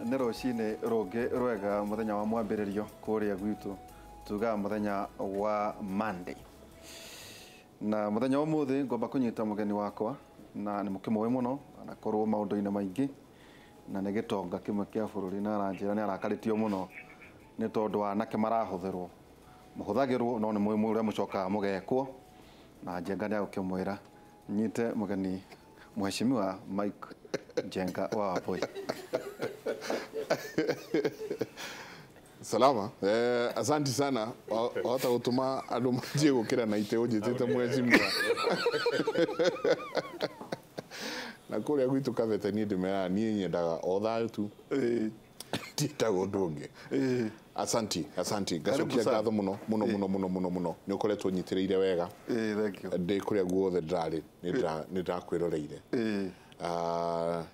Nĩ rũcinĩ rũngĩ rwega mũthenya wa mwambĩrĩrio kũrĩa gwitũ tugaga mũthenya wa Monday. Na mũthenya wa ũmũthĩ ngomba kũnyita mũgeni wakwa na nĩ mũkĩmũĩ mũno anakorwo maũndũ-inĩ maingĩ na nĩ gĩtonga kĩmwe kĩa bũrũri na aranjĩra nĩ arakarĩtio mũno nĩ tondũ anake marahũthĩrwo mũhũthagĩrwo no nĩ mũĩ ũrĩa mũcokaga mũgekwo na Njenga nĩ agũkĩmwĩra nyite mũgeni Mheshimiwa Mike Njenga wa Wambui. Salama. Asante sana. Wahota gũtũma andũ manjie gũkĩra na itĩ ũnjĩtĩte mheshimiwa. Na kũrĩa gwitũ Kabete niĩ ndĩmeraga niĩ nyendaga o thayũ tu. Ndiendaga ũndũ ũngĩ. Asanti, asanti. Ngacokia ngatho mũno mũno mũno mũno mũno mũno. Nĩ ũkoretwo ũnyitĩrĩire wega. Thank you. Ndĩ kũrĩa guothe ndĩrarĩ nĩ ndĩrakwĩroreire.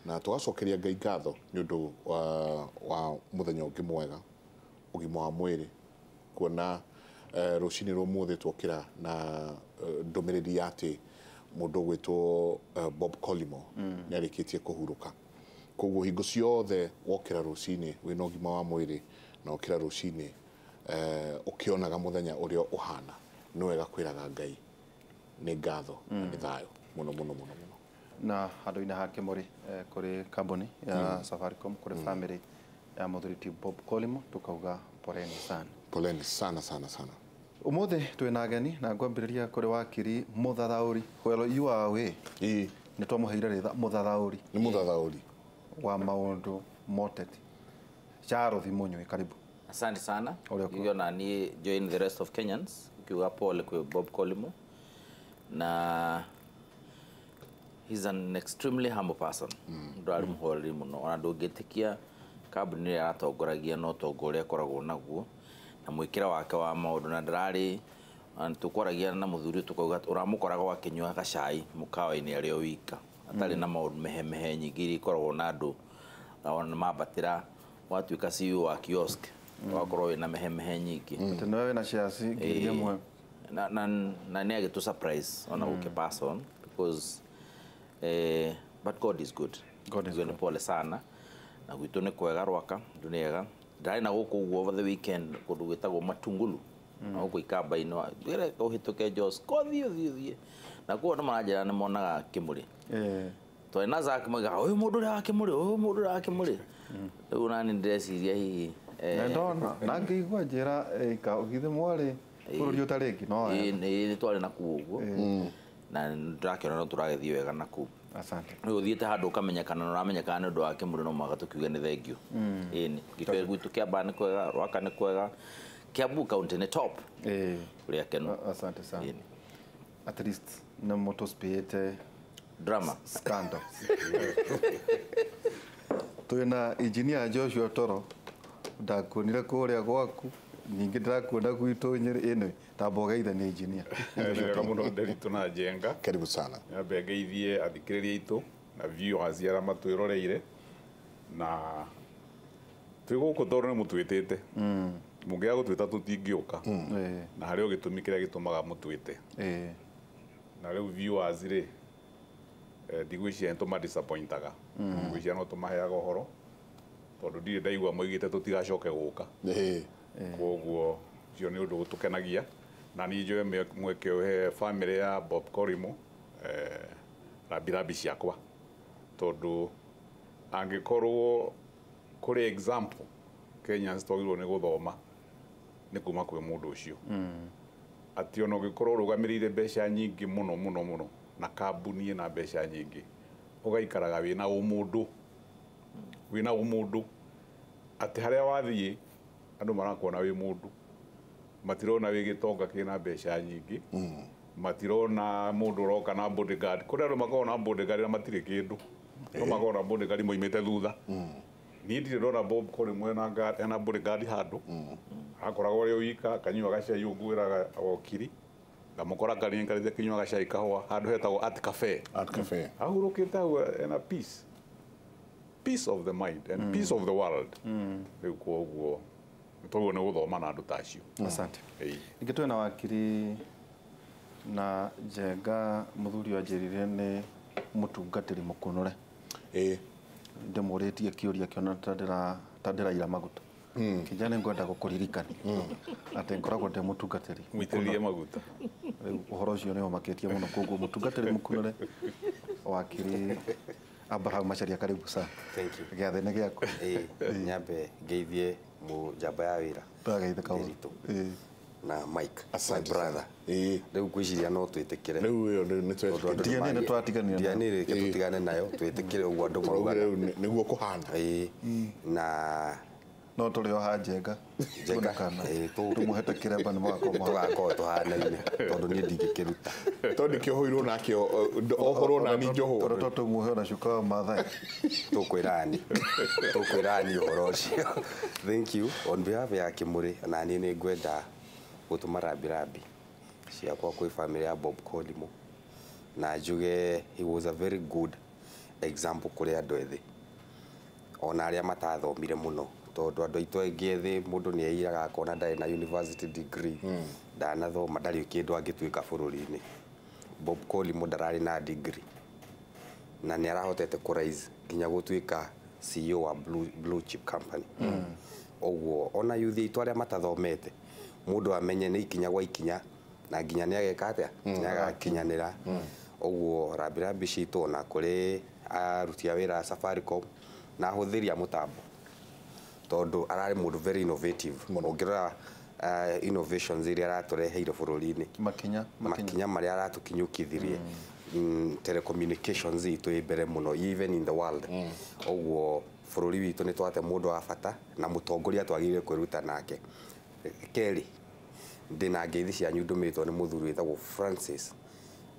Na tũgacokeria Ngai ngatho nĩ ũndũ wa mũthenya ũngĩ mwega, ũgima wa mwĩrĩ, kuona rũcinĩ rwa ũmũthĩ twokĩra na ndũmĩrĩri ya atĩ mũndũ ũgwĩtwo Bob Collymore nĩ arĩkĩtie kũhurũka. Koguo hingo ciothe wokĩra rũcinĩ wĩna ũgima wa mwĩrĩ na wokĩra rũcinĩ ũkĩonaga mũthenya ũrĩa ũhana, nĩ wega kwĩraga Ngai nĩ ngatho na nĩ thayũ mũno mũno mũno mũno. Na handũ-inĩ ha Kĩmũrĩ kũrĩ kambuni ya Safaricom, kũrĩ family ya mũthuri ti Bob Collymore, tukauga poleni sana. Poleni sana sana sana. Ũmũthĩ twĩna ageni na ngwambĩrĩria kũrĩ wakiri mũthathaũri. Well, you are away. Nĩ twamũheire rĩtha mũthathaũri. Nĩ mũthathaũri wa maũndũ moteti. Charles Munyui, karibu. Asante sana. Hiyo na ni join the rest of Kenyans ukiuga pole kwa Bob Collymore. Na he's an extremely humble person. Ndo ari muhoreri muno ona ndũngĩtĩkia kambuni ĩrĩa aratongoragia no tongo ũrĩa akoragwo naguo na mwĩkĩra wake wa maũndũ na ndararĩ tũkwaragia na mũthuri tũkauga ũramũkoraga akĩnyua gacai mũkawa-inĩ arĩ o wika atarĩ na maũndũ mehemehe nyingĩ iria ikoragwo na andũ ona mambatĩra watuĩka CEO wa kiosk wakorwo wĩna mehemehe nyingĩ. Atĩ nĩwe wĩna shares 1,000. Na nĩ agĩtũ surprise ona gũkĩ pass on because but God is good. God is good. Pole sana. Na gwitũ nĩ kwega Rwaka, ndũ nĩ ega. Ndarĩ na gũkũ ũguo over the weekend kũndũ gwĩtagwo Matungulu. Na gũkũ Ikamba-inĩ, ndĩreka ũhĩtũke Jos, ko thiĩ thiĩ thiĩ. Na kũu andũ maranjĩra nĩ monaga Kĩmũrĩ. Twarĩ na Zack maugaga, ũyũ mũndũ ũrĩa wa Kĩmũrĩ, ũyũ mũndũ ũrĩa wa Kĩmũrĩ. Rĩu nani ndĩreciria hihi. Na ndona, na ngĩigua njĩra ĩka githĩ mwarĩ bũrũri ũtarĩ ĩngĩ, no wega. Ĩĩ, nĩ twarĩ na kũu ũguo. Na ndĩrakĩona no tũragĩthiĩ wega na kũu. Asante. Rĩu ũthiĩte handũ ũkamenyekana na ũramenyekana nĩ ũndũ wa Kĩmũrĩ no mũhaka tũkiuge nĩ thengiũ. Ĩni, gĩkĩo gwitũ Kĩambaa nĩ kwega, Rwaka nĩ kwega, Kiambu county nĩ top. Ũrĩa kenu. Asante sana. At least nĩ mũtũspiĩte drama scandal. Twĩna engineer Joshua Toro, ndakuonire kũrĩa gwaku, ningĩ ndĩrakuona gwitũ Nyĩrĩ ĩno, tamba ũgeithanie engineer. Wega mũno Nderitu na Njenga. Karibu sana. Nyambe ngeithie athikĩrĩria aitũ na viewers arĩa matwĩroreire na twĩ gũkũ tondũ nĩ mũtwĩtĩte. Mũngĩaga gũtwĩta tũtingĩũka. Na harĩ o gĩtũmi kĩrĩa gĩtũmaga mũtwĩte. Na rĩu viewers rĩ, ndigwĩciria nĩ tũmadisappointaga. Ndigwĩciria no tũmaheaga ũhoro tondũ ndirĩ ndaigua moigĩte tũtigacoke gũka. Koguo ũcio nĩ ũndũ ũtũkenagia na niĩ njoe mweke ũyũ he family ya Bob Collymore rambirambi ciakwa tondũ angĩkorwo kũrĩ example Kenyans twagĩrĩirwo nĩ gũthoma nĩ kuma kwĩ mũndũ ũcio. Atĩ ona ũngĩkorwo ũrũgamĩrĩire mbeca nyingĩ mũno mũno mũno na kambuni ĩna mbeca nyingĩ ũgaikaraga wĩna ũmũndũ, wĩna ũmũndũ atĩ harĩa wathiĩ andũ marakuona wĩ mũndũ, matirona wĩ gĩtonga kĩna mbeca nyingĩ, matirona mũndũ ũroka na bodyguard. Kũrĩ andũ makoragwo na bodyguard na matirĩ kĩndũ, no makoragwo na bodyguard moimĩte thutha. Niĩ ndirĩ ndona Bob Collymore ena bodyguard handũ, akoragwo arĩ o wika akanyua gacai ũguo wĩraga okiri ngamũkora karĩngarĩte akĩnyua gacai kahũa handũ hetagwo Art Cafe. Art Cafe. Ahurũkĩte hau ena peace. Peace of the mind and peace of the world. Rĩu koguo nĩ nĩ gũthoma na andũ ta acio. Asante. Ningĩ twĩna wakiri na Njenga mũthuri wanjĩrire nĩ mũtungatĩri mũkunũre. Ndĩmũrĩtie kĩũria kĩona ta ndĩraira maguta. Kĩnja nĩ ngwenda gũkũririkania atĩ ngoragwo ndĩ mũtungatĩri Mũitĩrĩrie maguta. Rĩu ũhoro ũcio nĩ ũmakĩtie mũno, koguo mũtungatĩri mũkunũre wakiri Abraham Macharia, karibu sana. Thank you. Gĩathĩ nĩ gĩaku. Nyambe ngeithie mũnjamba ya wĩra Ndagaithĩka ũru. Ndiritu. Na Mike, my Asante brother. Rĩu ngwĩciria no twĩtĩkĩre. Rĩu ĩyo nĩ Tondũ twetĩkĩrie. andũ DNA nĩ twatiganire nayo. DNA reke tũtigane nayo, twĩtĩkĩre ũguo andũ Tũraugire maugaga. rĩu nĩguo kũhana. Na no tũrĩ o ha Njenga. Njenga. Tuonekana. Tũmũhete kĩremba nĩ mũgakorwo tũgakorwo tũhanaine tondũ niĩ ndingĩkĩruta. Tondũ nĩkĩo nake ohorwo nani njohwo. Tondũ to tũmuohe ona cuka wa Maathai. Tũkwĩrani ũhoro ũcio. Thank you. On behalf ya Kĩmũrĩ, na niĩ nĩ ngwenda gũtũma rambirambi ciakwa kwĩ family ya Bob Collymore, na njuge he was a very good example kũrĩ andũ ethĩ ona arĩa matathomire mũno, tondũ andũ aitũ aingĩ ethĩ mũndũ nĩ eiraga akona ndarĩ na university degree, ndanathoma, ndarĩ kĩndũ angĩtuĩka bũrũri-inĩ. Bob Collymore ndararĩ na degree na nĩ arahotete kũ rise nginya gũtuĩka CEO wa blue chip company. Ũguo ona youth aitũ arĩa matathomete, mũndũ amenye nĩ ikinya gwa ikinya na nginya nĩ ageka atĩa, nĩ agakinyanĩra. Ũguo rambirambi citũ ona kũrĩ aruti a wĩra a Safaricom na ahũthĩri a mũtambo, tondũ ararĩ mũndũ very innovative. Ũngĩrora innovations iria aratũreheire bũrũri-inĩ, Makinya. makinya marĩa aratũkinyũkithirie, telecommunications itũ ĩ mbere mũno even in the world. Ũguo bũrũri witũ nĩ twate mũndũ wa bata na mũtongoria twagĩrĩire kwĩruta nake. Kerĩ, ndĩna ngeithi cianyu ndũmĩtwo nĩ mũthuri wĩtagwo Francis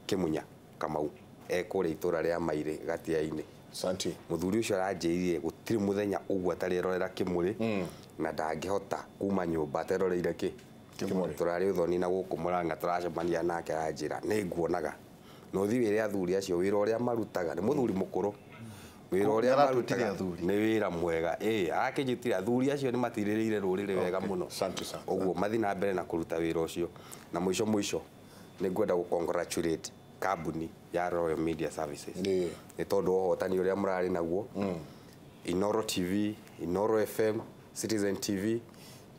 Kĩmunya Kamau, e kũrĩa itũra rĩa Mairĩ Gatia-inĩ. Asante. Mũthuri ũcio aranjĩrire gũtirĩ mũthenya ũguo atarerorera Kĩmũrĩ na ndangĩhota kuma nyũmba ateroreire kĩ Kĩmũrĩ. Tũrarĩ ũthoni na gũkũ Mũrang'a tũracemania nake aranjĩra nĩ nguonaga na ũthiĩ wĩre athuri acio wĩra ũrĩa marutaga. Nĩ mũthuri mũkũrũ, wĩra ũrĩa Nĩaratwĩtire marutaga athuri. nĩ wĩra mwega. Akĩnjĩtire athuri acio nĩ matirĩrĩire rũrĩrĩ wega mũno. Asante sana. Ũguo mathiĩ na mbere na kũruta wĩra ũcio. Na mũico mũico nĩ ngwenda gũ congratulate kambuni ya Royal Media Services nĩ tondũ wa ũhotani ũrĩa mũrarĩ naguo. Inoro TV, Inoro FM, Citizen TV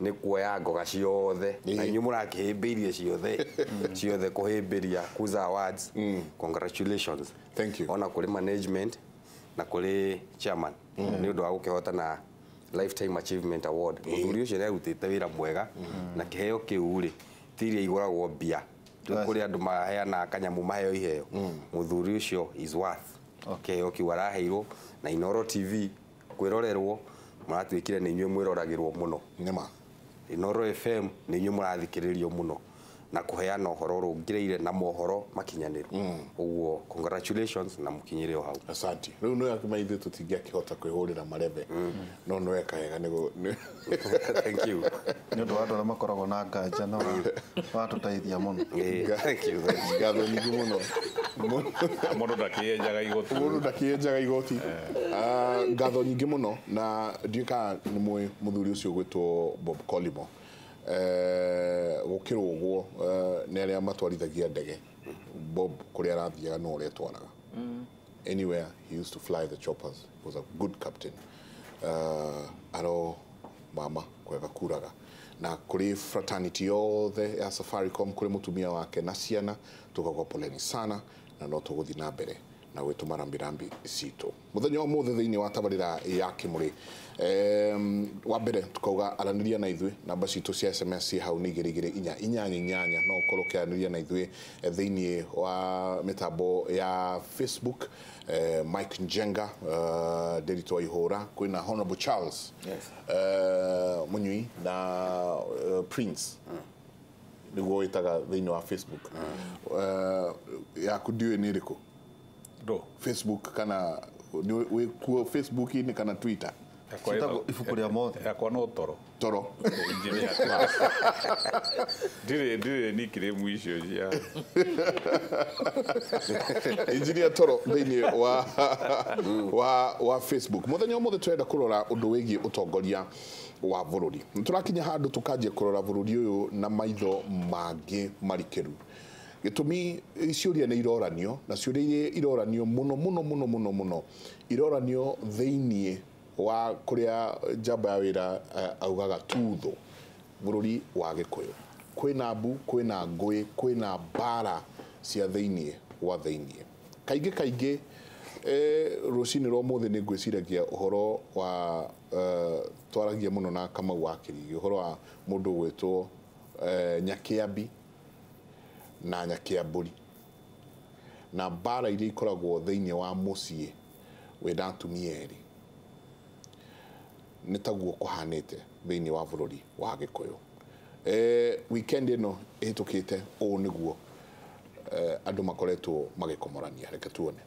nĩ kuoya ngoga ciothe na inyuĩ mũrakĩhĩmbĩirie ciothe ciothe kũhĩmbĩria Kuza Awards. Congratulations. Thank you. Ona kũrĩ management na kũrĩ chairman nĩ ũndũ wa gũkĩhota na Lifetime Achievement Award. Mũthuri ũcio nĩ arutĩte wĩra mwega na kĩheo kĩu rĩ ti iria igũragwo mbia. Kũrĩ andũ maheanaga kanyamũ maheo iheo. Mũthuri ũcio is worth kĩheo kĩu araheirwo. Na Inoro TV kwĩrorerwo mũratuĩkire nĩ inyuĩ mwĩroragĩrwo mũno. Nĩma. Inoro FM nĩ inyuĩ mũrathikĩrĩrio mũno na kũheana ũhoro ũrũngĩrĩire na mohoro makinyanĩru. Ũguo congratulations na mũkinyĩre o hau. Asante. Rĩu nĩ akĩma ithuĩ tũtingĩakĩhota kwĩhũrĩra marebe no nĩ weka wega nĩguo. Thank you. Nĩ ũndũ wa andũ arĩa makoragwo na nganja na watũteithia mũno. Thank you. Ngatho nyingĩ mũno. Mũndũ ndakĩenjaga igoti. Mũndũ ndakĩenjaga igoti. Ngatho nyingĩ mũno na ndiũĩ kana nĩ mũĩ mũthuri ũcio ũgwĩtwo Bob Collymore. Gũkĩrũgwo nĩ arĩa matwarithagia ndege. Bob kũrĩa arathiaga no ũretwaraga. Anywhere he used to fly the choppers. He was a good captain. Aro mama kwega kuraga. Na kũrĩ fraternity yothe ya Safaricom, kũrĩ mũtumia wake na ciana, tũkauga poleni sana na no tũgũthiĩ na mbere na gwĩtũma rambirambi citũ. Mũthenya wa ũmũthĩ thĩinĩ wa tabarĩra ya Kĩmũrĩ, wa mbere tukauga aranĩria na ithuĩ, namba citũ cia SMS ci hau nĩ 2 2 4 8 8, no ũkorwo ũkĩaranĩria na ithuĩ thĩinĩ wa mĩtambo ya Facebook. Mike Njenga, Ndiritu wa Ihũra, kwĩna Honorable Charles Munyui na Prince nĩguo wĩtaga thĩinĩ wa Facebook. Yaku ndiũĩ nĩ ĩrĩkũ? Facebook kana wĩ kuo Facebook-inĩ kana Twitter? Citagwo ibuku rĩa mothe. Yakwa no toro. Toro. Engineer. Ndirĩ nickname icio cia Engineer Toro thĩinĩ wa Facebook. Mũthenya ũmũthĩ tũrenda kũrora ũndũ wĩgiĩ ũtongoria wa bũrũri. Nĩ tũrakinya handũ tũkanjia kũrora bũrũri ũyũ na maitho mangĩ marikĩru. Gĩtũmi ciũria nĩ iroranio na ciũria iria iroranio mũno mũno mũno mũno mũno iroranio thĩiniĩ wa kũrĩa njamba ya wĩra augaga tutho bũrũri wa Gĩkũyũ. Kwĩna mbu, kwĩna ngũĩ, kwĩna mbara cia thĩiniĩ wa thĩiniĩ. Kaingĩ kaingĩ rũcinĩ rwa ũmũthĩ nĩ ngwĩciragia ũhoro wa twaragia mũno na Kamau wa Kĩrigi, ũhoro wa mũndũ ũgwĩtwo Nyakĩambi na Nyakĩambũri na mbara iria ikoragwo thĩiniĩ wa mũciĩ wĩna atumia erĩ. Nĩ taguo kũhanĩte thĩiniĩ wa bũrũri wa Gĩkũyũ. Weekend ĩno ĩhĩtũkĩte ũũ nĩguo andũ makoretwo magĩkomorania. Reke tuone.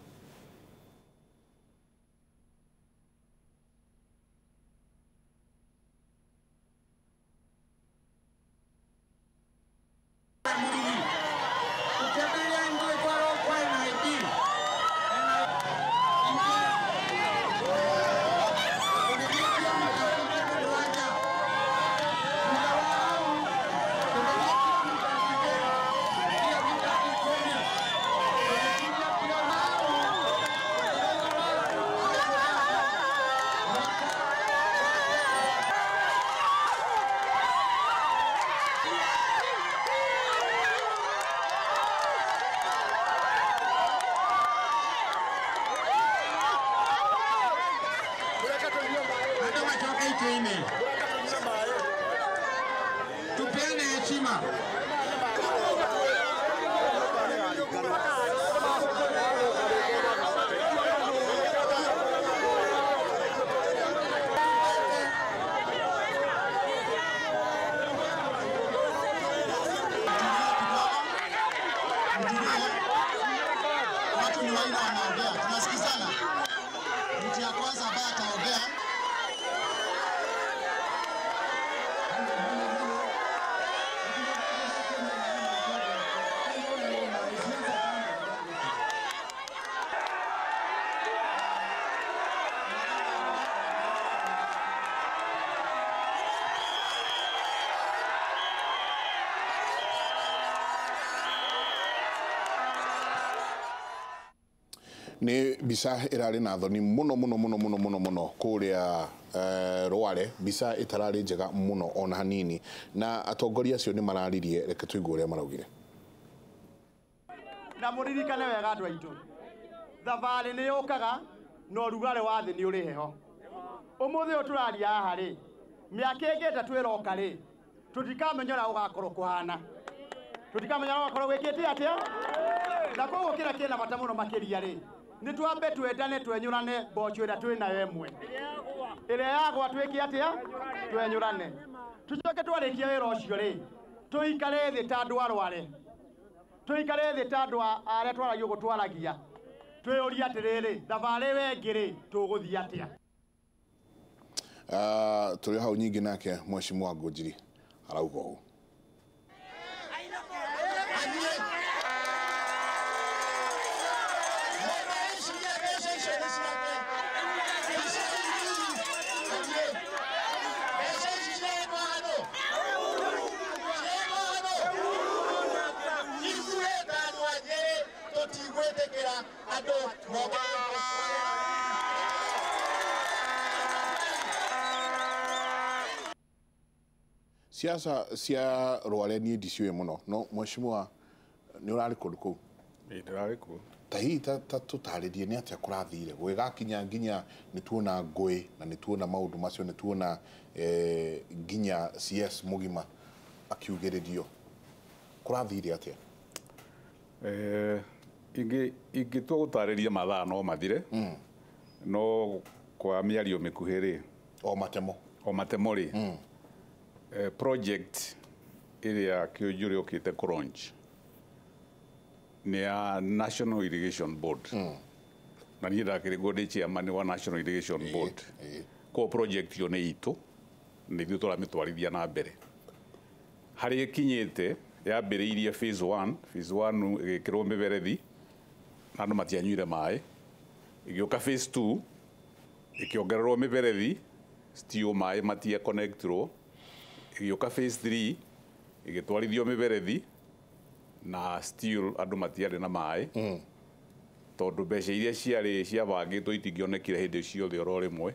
Tupeane heshima. Watu ni waina wanaongea, tunasikizana. Mtu ya kwanza ambaye ataongea nĩ mbica ĩrarĩ na thoni mũno mũno mũno mũno mũno mũno kũrĩa Rware, mbica ĩtararĩ njega mũno ona hanini, na atongoria acio nĩ mararirie. Reke tũigue ũrĩa maraugire. Na mũririkane wega andũ aitũ, thabarĩ nĩ yũkaga na ũrugarĩ wa thĩ nĩ ũrĩ heho. Ũmũthĩ ũyũ tũraria haha rĩ, mĩaka ĩngĩ ĩtatũ ĩroka rĩ, tũtikamenya ũrĩa gũgakorwo kũhana, tũtikamenya ũrĩa gũgakorwo gwĩkĩte atĩa. Na koguo kĩrĩa kĩna bata mũno makĩria rĩ, nĩ twambe twendane twenyũrane mboco ĩrĩa twĩ nayo ĩmwe ĩrĩa yagwa twĩke atĩa, twenyũrane. Tũcoke twarĩkia wĩra ũcio rĩ, tũikare thĩ ta andũ a Rware, tũikare thĩ ta andũ arĩa twaragia ũguo twaragia, twĩyũrie atĩrĩrĩ, thabarĩ ĩyo ĩngĩ rĩ, tũgũthiĩ atĩa. Tũrĩ hau nyingĩ nake Mheshimiwa Ngũnjiri arauga ũũ. Siasa cia Rware niĩ ndiciũĩ mũno, no mheshimiwa nĩ ũrarĩ kũndũ kũu? Ĩĩ ndĩrarĩ kuo. Ta hihi ta tũtarĩrie nĩ atĩa kũrathire gũgĩgakinya nginya nĩ tuona ngũĩ na nĩ tuona maũndũ macio, nĩ tuona nginya CS mũgima akiugĩrĩrio, kũrathire atĩa? Ingĩtua gũtarĩria mathaa no mathire, no kwa mĩario mĩkuhĩ rĩ, o matemo o matemo rĩ, project ĩrĩa Kĩũnjũrĩ ũkĩte kũ launch nĩ ya National Irrigation Board. Na niĩ ndakĩrĩguo ndĩ chairman wa National Irrigation Board. Koguo project ĩyo nĩ itũ, nĩ ithuĩ tũramĩtwarithia na mbere. Harĩa ĩkinyĩte yambĩrĩirie phase 1, phase 1 ĩgĩkĩrwo mĩberethi na andũ matianyuire maĩ. Ĩgĩũka phase 2 ĩkĩongererwo mĩberethi, still maĩ matia connectwo. Ĩgĩũka phase 3 ĩgĩtwarithio mĩberethi Na still andũ matiarĩ na maĩ tondũ mbeca iria ciarĩ ciabangĩtwo itingĩonekire hĩndĩ ciothe oro rĩmwe.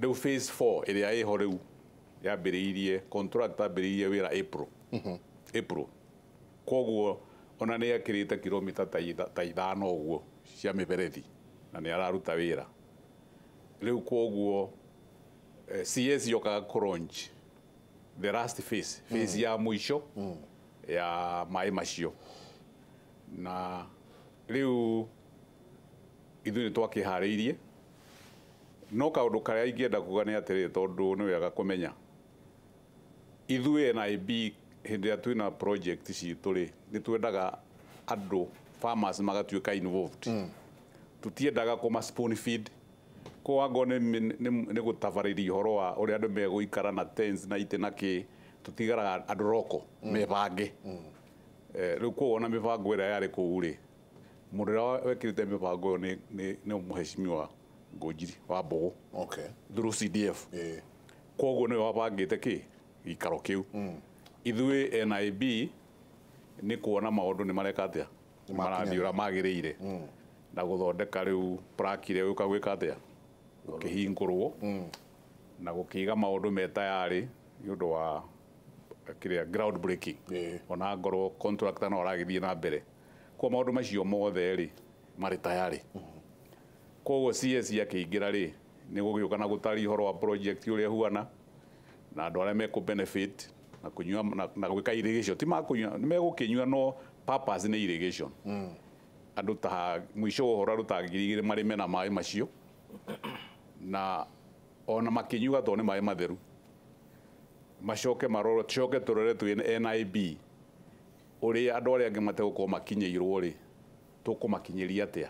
Rĩu phase 4 ĩrĩa ĩho rĩu yambĩrĩirie contract ambĩrĩirie wĩra April. April. Koguo ona nĩ ekĩrĩte kilomita ta 5 ũguo cia mĩberethi na nĩ araruta wĩra. Rĩu koguo CS yokaga kũ-launch the last phase, phase ya mũico ya maĩ macio. Na rĩu ithuĩ nĩ twakĩharĩirie no kaũndũ karĩa ingĩenda kuga nĩ atĩrĩrĩ tondũ nĩ wega kũmenya ithuĩ NIB hĩndĩ ĩrĩa twĩna project citũ rĩ nĩ twendaga andũ farmers magatuĩka involved. Tũtiendaga kũma spoon feed ko angorwo nĩ gũtabarĩria ũhoro wa ũrĩa andũ megũikara na tents na itĩ na kĩ tũtigaraga andũ roko mebange. Rĩu koguo ona mĩbango ĩrĩa yarĩ kũu rĩ mũndũ ũrĩa wekĩrĩte mĩbango ĩyo nĩ mũheshimiwa Ngũnjiri wa Mbũgũ Okay. through CDF. Koguo nĩwe wabangĩte kĩ gĩikaro kĩu. Ithuĩ NIB nĩ kuona maũndũ nĩ mareka atĩa marathiĩ ũrĩa magĩrĩire na gũthondeka rĩu plaque ĩrĩa gũka gwĩka atĩa gũkĩhingũrwo na gũkĩiga maũndũ me tayarĩ nĩ ũndũ wa kĩrĩa ground breaking. Ona ngorwo contractor no aragĩthiĩ na mbere kwa maũndũ macio mothe rĩ marĩ tayarĩ. Koguo CS akĩingĩra rĩ nĩ gũgĩũka na gũtaria ũhoro wa project ũrĩa huana na andũ arĩa mekũ benefit na kũnyua na gwĩka irrigation ti makũnyua nĩ megũkĩnyua no purpose nĩ irrigation. Andũ ta mũico wa ũhoro andũ ta 2,000 marĩme na maĩ macio na ona makĩnyua tondũ nĩ maĩ matheru macoke marore tucoke tũrore twĩ NIB ũrĩa andũ arĩa angĩ mategũkorwo makinyĩirwo rĩ tũkũmakinyĩria atĩa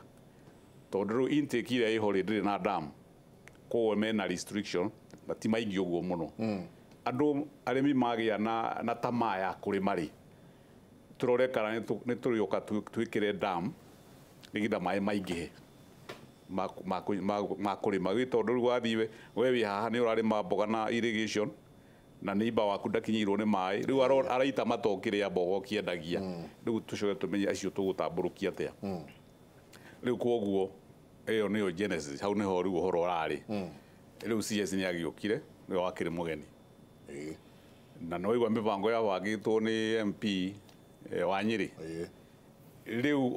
tondũ rĩu intake ĩrĩa ĩho rĩ ndĩrĩ na dam koguo mena restriction na ti maingĩ ũguo mũno. Andũ arĩmi magĩa na tamaa ya kũrĩma rĩ tũrore kana nĩ tũrĩũka twĩkĩre dam nĩgetha maĩ maingĩhe ma kũrĩma gĩ tondũ rĩu wathiĩ we wĩ haha nĩ ũrarĩma mboga na irrigation na neighbor waku ndakinyĩirwo nĩ maĩ rĩu araita matoke rĩa mboga ũkĩendagia rĩu tũcoke tũmenye acio tũgũtambũrũkia atĩa. Rĩu koguo ĩyo nĩyo genesis hau nĩho rĩu ũhoro ũrarĩ. Rĩu CS nĩ agĩũkire nĩwe wakĩrĩ mũgeni na no igua mĩbango yabangĩtwo nĩ MP wa Nyĩrĩ. Rĩu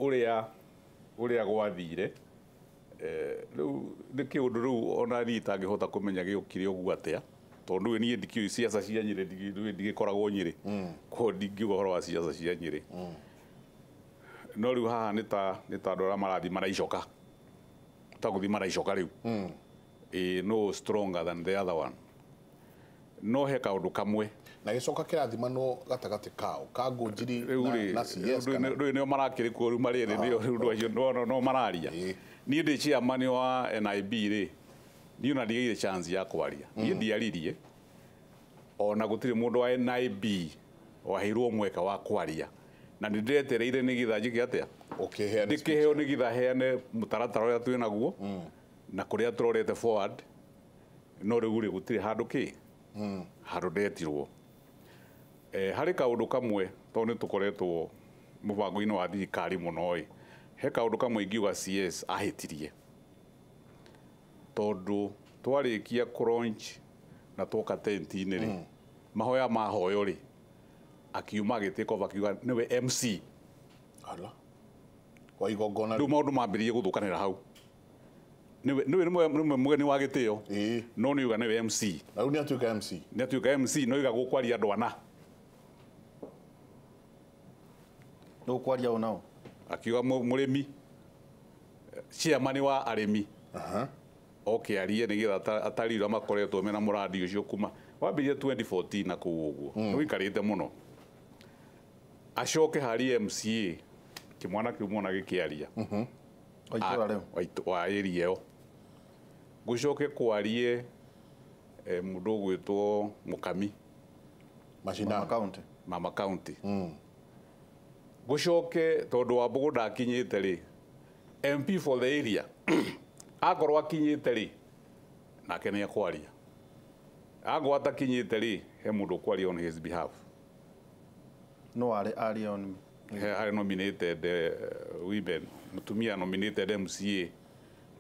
ũrĩa gwathire rĩu nĩ kĩũndũ rĩu ona niĩ itangĩhota kũmenya gĩũkire ũguo atĩa tondũ niĩ ndikĩũĩ ciaca cia Nyĩrĩ ndigĩkoragwo Nyĩrĩ koguo ndingiuga ũhoro wa ciaca cia Nyĩrĩ. No rĩu haha nĩ ta andũ arĩa marathiĩ maraicoka ta gũthiĩ maraicoka rĩu no stronger than the other one. No he kaũndũ kamwe na gĩcoka kĩrathimanwo gatagatĩ kao ka Ngũnjiri na CS kana rĩu nĩo marakĩrĩ kuo rĩu marĩ erĩ nĩo rĩu andũ acio no mararia. Niĩ ndĩ chairman wa NIB rĩ niĩ ona ndigĩire chance ya kwaria niĩ ndiaririe ona gũtirĩ mũndũ wa NIB waheirwo mweke wa kwaria na nĩ ndĩretereire nĩgetha njĩke atĩa ndĩkĩheo nĩgetha heane mũtaratara ũrĩa twĩ naguo na kũrĩa tũrorete forward no rĩu rĩ gũtirĩ handũ kĩ handũ ndetirwo. Harĩ kaũndũ kamwe tondũ nĩ tũkoretwo mũbango-inĩ wa thirikari mũno ĩ he kaũndũ kamwe ingiuga CS ahĩtirie tondũ twarĩkia kũ-launch na twoka tent-inĩ rĩ mahoya mahoyo rĩ akiuma agĩtake over akiuga nĩwe MC. Ala wa igongona rĩu maũndũ mambĩrĩrie gũthũkanĩra hau nĩwe nĩ mũgeni wa gĩtĩo no nĩ uga nĩwe MC na rĩu nĩ atuĩka MC nĩ atuĩka MC no iga gũkwaria andũ ana nĩ gũkwaria ũ nao akiuga mũrĩmi chairman wa arĩmi oke arie nĩgetha atari ũrĩa makoretwo mena mũrandi ũcio kuma wambĩrĩrie 2014 na kũu ũguo nĩ ũikarĩte mũno acoke harĩ MCA kĩmwana kĩu mwana gĩkĩaria wa itũra rĩu wa area ĩyo gũcoke kwarie mũndũ ũgwĩtwo Mũkami Mashinani county Mama county gũcoke tondũ wa Mbũgũ ndakinyĩte rĩ MP for the area akorwo akinyĩte rĩ nake nĩ ekwaria akorwo atakinyĩte rĩ he mũndũ ũkwaria on his behalf no arĩ aria on Harĩ nominated women mũtumia nominated MCA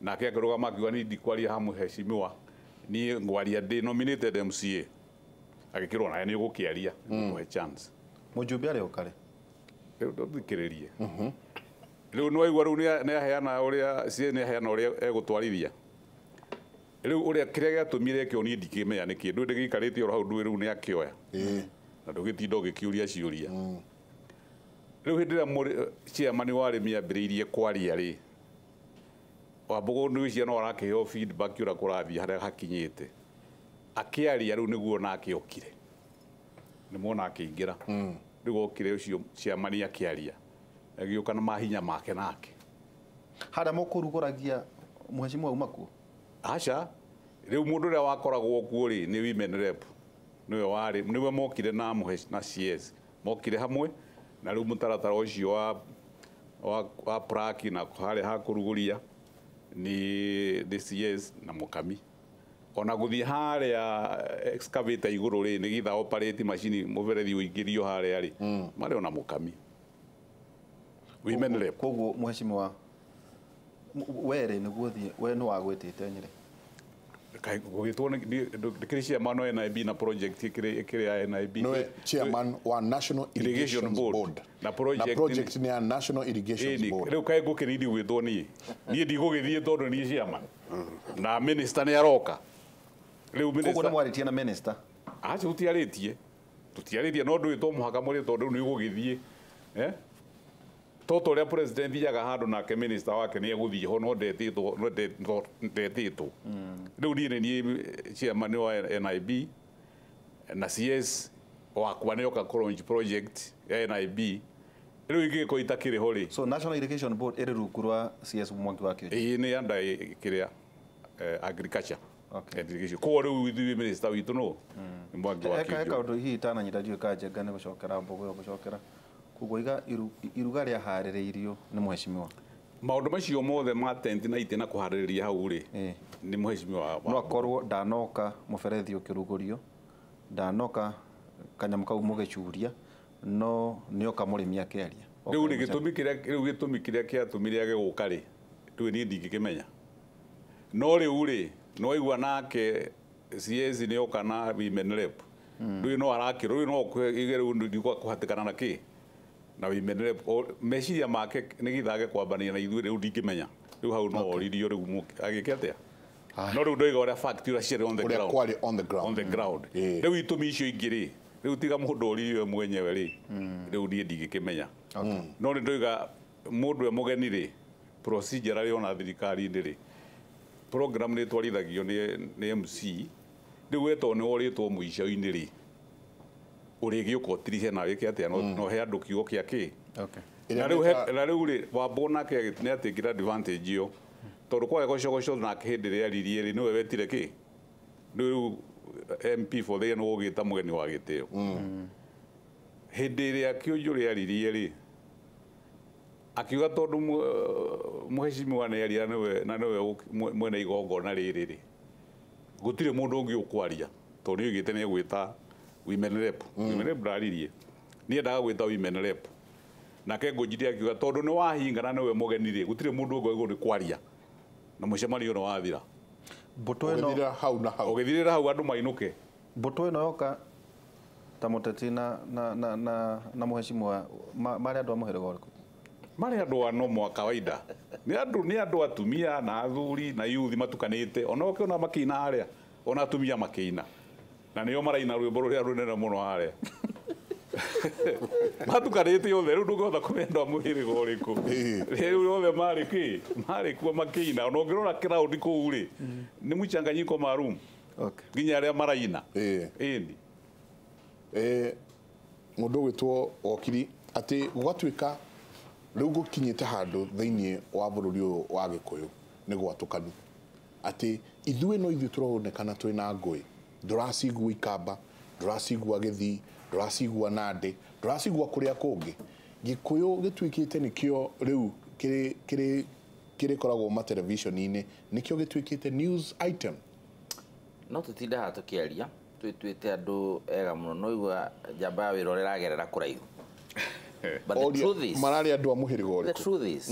nake akĩrũgama akiuga niĩ ndikwaria ha mũheshimiwa niĩ ngwaria ndĩ nominated MCA agĩkĩrwo nawe nĩ ũgũkĩaria kũhe chance. Mũjumbe arĩ o kare. Rĩu ndũthikĩrĩrie. Rĩu nĩwaigua rĩu nĩ aheana ũrĩa CA nĩ aheana ũrĩa egũtwarithia. Rĩu ũrĩa kĩrĩa gĩatũmire kĩo niĩ ndikĩmenya nĩkĩ ndũĩ ndĩgĩikarĩte oro hau ndũĩ rĩu nĩ akĩoya. Na ndũgĩtinda ũgĩkĩũria ciũria. Rĩu hĩndĩ ĩrĩa chairman wa arĩmi ambĩrĩirie kwaria rĩ, Wambũgũ nĩwĩcia no arakĩheo feedback ũrĩa kũrathiĩ harĩa hakinyĩte. Akĩaria rĩu nĩguo nake okire. Nĩmuona akĩingĩra. Rĩu okire ũcio chairman akĩaria. Agĩũka na mahinya make nake. Harĩa mũkũrugũragia mũheshimiwa auma kuo? Aca, rĩu mũndũ ũrĩa wakoragwo kuo rĩ nĩ women rep. Nĩwe warĩ, nĩwe mokire na na CS. Mokire hamwe na rĩu mũtaratara ũcio wa praki na harĩa ha kũrugũria nĩ CS na Mũkami. Ona gũthiĩ harĩa excavator igũrũ rĩ nĩgetha operate macini mũberethi ũingĩrio harĩa rĩ marĩ ona Mũkami. Women rep. Koguo mũheshimiwa were nĩguo thiĩ we nĩ wagwĩtĩte Nyĩrĩ. Gũgĩtwo ndĩkĩrĩ chairman wa NIB na project ĩkĩrĩ ya NIB. Nĩwe chairman wa National Irrigation Board. Na project nĩ ya National Irrigation Board. Rĩu kaĩ ngũkĩrindi gwĩtwo niĩ. Niĩ ndigũgĩthiĩ tondũ niĩ chairman. Na minister nĩ aroka. Rĩu minister. Koguo nĩ mwarĩtie na minister? Aca tũtiarĩtie. Tũtiarĩtie no ndwĩtwo mũhaka mũrĩ tondũ rĩu nĩ ũgũgĩthiĩ. Toto ũrĩa president thiaga handũ nake minister wake nĩ egũthiĩ ho no ndetĩtwo no ndetĩtwo. Rĩu niĩ nĩ niĩ chairman wa NIB na CS wakwa nĩ oka kũ project ya NIB. Rĩu ingĩgĩkorwo itakĩrĩ ho rĩ. So National Irrigation Board ĩrĩ rungu rwa CS Mwangi wa Kĩũnjũ. Ĩĩ nĩ under kĩrĩa agriculture. Irrigation. Koguo rĩu ithuĩ minister witũ nũ? Nĩ Mwangi wa Kĩũnjũ. He kaũndũ hihi itananyita ndiũĩ kana Njenga nĩ gũcokera Mbũgũ ĩyo gũcokera. Koguo iga iruga rĩaharĩrĩirio nĩ mũheshimiwa. Maũndũ macio mothe ma tent na itĩ na kũharĩrĩria hau rĩ nĩ mũheshimiwa. No akorwo ndanoka mũberethi ũkĩrugũrio, ndanoka kanyamũ kau mũgĩcuria, no nĩoka mũrĩmi akĩaria. Rĩu nĩ gĩtũmi kĩrĩa rĩu gĩtũmi kĩrĩa kĩatũmire age gũka rĩ, rĩu niĩ ndingĩkĩmenya. No rĩu rĩ, nĩwaigua nake CS nĩoka na women rep. Rĩu no arakĩrwo, rĩu no ige rĩu ndikũhatĩkana na kĩ? Na women rep meciria make nĩ gĩthage kwambania na ithuĩ rĩu ndingĩmenya. Rĩu hau no oririo rĩu agĩke atĩa? No rĩu ndoiga ũrĩa fact ũrĩa ciarĩ on the ground. Ũrĩa kwarĩ on the ground. On the ground. Rĩu itũmi icio ingĩ rĩ, rĩu tiga mũndũ oririo we mwenyewe rĩ, rĩu niĩ ndingĩkĩmenya. No nĩ ndoiga mũndũ e mũgeni rĩ, procedure arĩ ona thirikari-inĩ rĩ, program nĩ ĩtwarithagio nĩ MC. Rĩu we tondũ nĩ worĩtwo mũico-inĩ rĩ, ũrĩgĩũka ũtirihe na wĩke atĩa no he andũ kiugo kĩa kĩ. Na rĩu rĩ, Wambũ nake nĩ atĩkire advantage ĩyo tondũ kwaga gocogoco nake hĩndĩ ĩrĩa aririe rĩ nĩwe wetire kĩ. Rĩu MP for the nĩ ũgĩta mũgeni wa gĩtĩo. Hĩndĩ ĩrĩa Kĩũnjũ rĩaririe rĩ, akiuga tondũ mũheshimiwa nĩ aria na nĩwe mwene igongona rĩrĩ rĩ, gũtirĩ mũndũ ũngĩ ũkwaria tondũ nĩ oigĩte nĩ egwĩta women rep. Women rep ndaririe. Niĩ endaga gwĩta women rep. Nake Ngũnjiri akiuga tondũ nĩ wahinga na nĩwe mũgeni rĩ, gũtirĩ mũndũ ũngĩ wagĩrĩirwo nĩ kwaria. Na mũcemanio nĩ wathira. Mbũtũ ĩno ũgĩthirĩra hau na hau. Ũgĩthirĩra hau andũ mainũke. Mbũtũ ĩno yoka ta mũteti na mũheshimiwa marĩ andũ a mũhĩrĩga ũrĩkũ? Marĩ andũ a normal kawaida. Nĩ andũ atumia na athuri na youth matukanĩte. Ona ũkĩona makĩina harĩa, ona atumia makĩina. Na nĩo maraina rwĩmbo rũrĩa rũnene mũno harĩa. Matukanĩte othe, rĩu ndũngĩhota kũmenya andũ a mũhĩrĩga ũrĩkũ. Rĩu othe marĩ kĩ? Marĩ kuo makĩina. Ona ũngĩrora crowd kũu rĩ, nĩ mchanganyiko maalum. Nginya arĩa maraina. Ĩni. Mũndũ ũgwĩtwo Wokiri atĩ gũgatuĩka rĩu gũkinyĩte handũ thĩinĩ wa bũrũri ũyũ wa Gĩkũyũ nĩ gwatũkanu. Atĩ ithuĩ no ithuĩ tũronekana twĩna ngũĩ. Ndũracigua Ikamba, ndũracigua Gĩthii, ndũracigua Nandĩ, ndũracigua kũrĩa kũngĩ. Gĩkũyũ gĩtuĩkĩte nĩkĩo rĩu kĩrĩkoragwo matelevision-inĩ, nĩkĩo gĩtuĩkĩte news item. No tũtinde haha tũkĩaria, twĩtuĩte andũ ega mũno, no igua njamba ya wĩra ũrĩa ĩragerera kũraihu. But the truth is, mararĩ andũ a mũhĩrĩga ũrĩkũ? The truth is,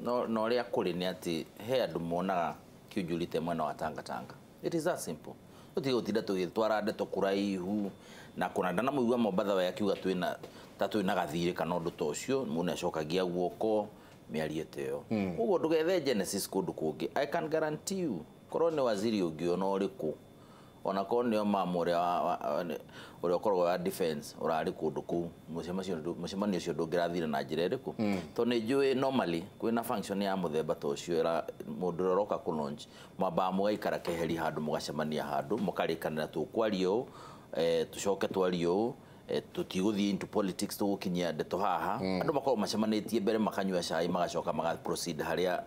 no ũrĩa kũrĩ nĩ atĩ he andũ monaga Kiunjuri mwena wa Tanga Tanga. It is that simple. Tũtige gũtinda tũgĩtwara ndeto kũraihu na kũna ndanamũigua Mombatha we akiuga twĩna ta twĩna gathirĩ kana ũndũ ta ũcio, mũndũ nĩacokagia guoko mĩario ta ĩyo. Koguo ndũgethe genesis kũndũ kũngĩ. I can guarantee you, korwo nĩ waziri ũngĩ ona ũrĩkũ, ona korwo nĩo mama ũrĩa ũkoragwo wa defense ũrarĩ kũndũ kũu, mũcemanio ũcio ndũngĩrathire na njĩra ĩrĩkũ. Tondũ nĩ njũĩ normally kwĩna function ya mũthemba ta ũcio, mũndũ ũrĩa ũroka kũ launch, mwambaga mũgaikara keheri handũ, mũgacemania handũ, mũkarĩkanĩra tũkwaria ũũ, tũcoke twarie ũũ, tũtigũthiĩ into politics, tũgũkinyia ndeto haha. Andũ makoragwo macemanĩtie mbere, makanyua cai, magacoka maga proceed harĩa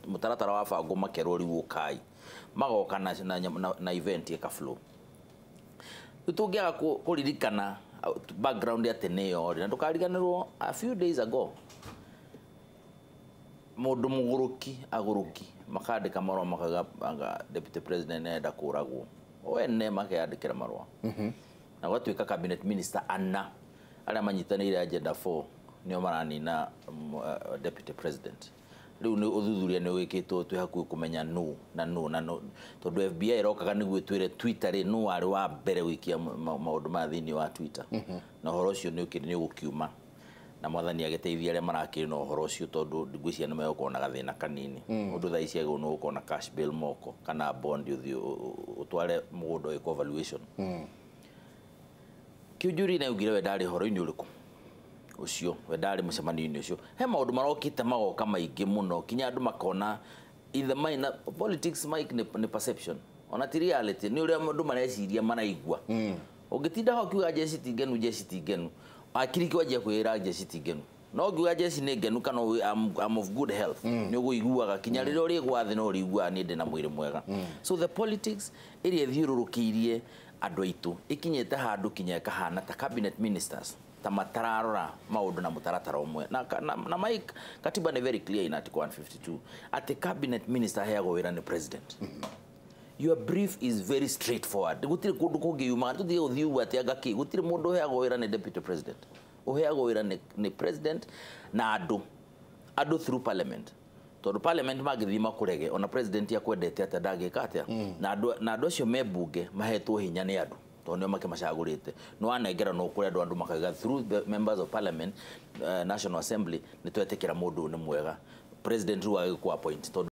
mũtaratara wa bangwo, makerwo rĩu ũkai, magoka na event ĩka flow. Rĩu tũngĩaga kũririkana background ya tene ĩyo rĩ, na ndũkariganĩrwo a few days ago mũndũ mũgũrũki agũrũki makandĩka marũa makauga anga deputy president nĩarenda kũragwo, ene makeyandĩkĩra marũa. Na gwatuĩka cabinet minister ana arĩa manyitanĩire agenda 4 nĩo maranina deputy president. Rĩu nĩ ũthuthuria nĩ wĩkĩtwo, twĩ hakuhĩ kũmenya nũ na nũ na nũ, tondũ FBI ĩrokaga nĩguo ĩtwĩre Twitter rĩ nũ warĩ wa mbere gũikia maũndũ maya thĩinĩ wa Twitter. Na ũhoro ũcio nĩ ũgũkiuma, na mwathani agĩteithia arĩa marakĩrĩ na ũhoro ũcio, tondũ ngwĩciria nĩ megũkorwo na gathĩna kanini. Ũndũ thaa ici agĩrĩirwo nĩ gũkorwo na cash bail moko kana bond ũthiĩ ũtware mũgũnda wĩkwo valuation. Kiunjuri nĩ augire we ndarĩ ũhoro-inĩ ũrĩkũ ũcio, we ndarĩ mũcemanio-inĩ ũcio. He maũndũ marokĩte magoka maingĩ mũno kinya andũ makona in the mind. Politics, Mike, nĩ perception, ona ti reality, nĩ ũrĩa andũ mareciria maraigua. Ũngĩtinda ho ũkiuga jeshi ti ngenu, jeshi ti ngenu, akiri kwanjia kwĩra jeshi ti ngenu, no ngiuga jeshi nĩ ngenu kana I'm of good health, nĩ ũgũiguaga kinya rĩrĩa ũrĩgwa thĩ no ũrĩiguaga niĩ ndĩ na mwĩrĩ mwega. So the politics ĩrĩa ĩthiũrũrũkĩirie andũ aitũ ĩkinyĩte handũ kinya ĩkahana ta cabinet ministers ta matararora maũndũ na mũtaratara ũmwe. Na Mike, katiba nĩ very clear in article 152 atĩ cabinet minister aheagwo wĩra nĩ president. Your brief is very straightforward. Gũtirĩ kũndũ kũngĩyuma, tũtige gũthiĩ ũguo atĩ anga kĩ, gũtirĩ mũndũ ũheagwo wĩra nĩ deputy president. Ũheagwo wĩra nĩ president na andũ through parliament. Tondũ parliament mangĩthiĩ makũrege, ona president akwendete atĩa ndangĩka atĩa. Na andũ acio me bunge mahetwo hinya nĩ andũ, tondũ nĩo makĩmacagũrĩte. Nĩ wanengera no kũrĩ andũ makauga through the members of parliament, National Assembly, nĩ twetĩkĩra mũndũ ũyũ nĩ mwega. President rĩu agĩkũ appoint tondũ